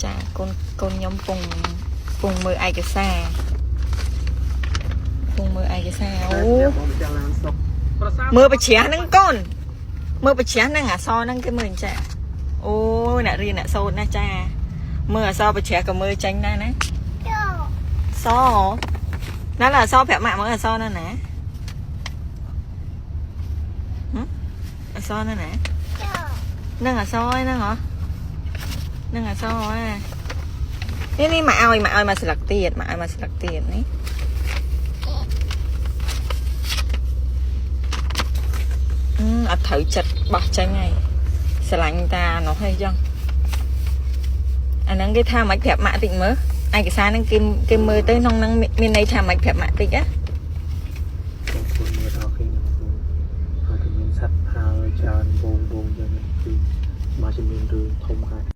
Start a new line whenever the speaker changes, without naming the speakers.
ចាកូនកូនខ្ញុំពងពងមើលឯកសារពងមើលឯកសារអូ
បងម្ចាស់ឡានសុក
មើលបច្ច្រាស់ហ្នឹងកូនមើលបច្ច្រាស់ហ្នឹងអក្សរហ្នឹងគេមើលអញ្ចឹងអូយអ្នករៀនអ្នកសូត្រណាចាមើលអក្សរបច្ច្រាស់ក៏មើលចេញដែរណាសណាឡាអក្សរប្រាប់ម៉ាក់មើលអក្សរហ្នឹងណាហឹមអក្សរហ្នឹងណាហ្នឹងអក្សរហ្នឹងហ៎ហ្នឹងអក្សរហ៎នេះនេះមកឲ្យមកឲ្យមកស្លឹកទៀតមកឲ្យមកស្លឹកទៀតនេះ អឺអត់ត្រូវចិត្តបោះចេញហើយស្រឡាញ់តានោះហើយចឹងអាហ្នឹងគេថាមិនប្រាប់ម៉ាក់តិចមើលឯកសារហ្នឹងគេគេមើលទៅក្នុងហ្នឹងមានន័យថាមិនប្រាប់ម៉ាក់តិចណា
បងប្អូនមើលដល់ឃើញបងប្អូនហើយក៏មានសត្វហើច្រើនវងវងយ៉ាងនេះគឺមកជាមានរឿងធំហើយ។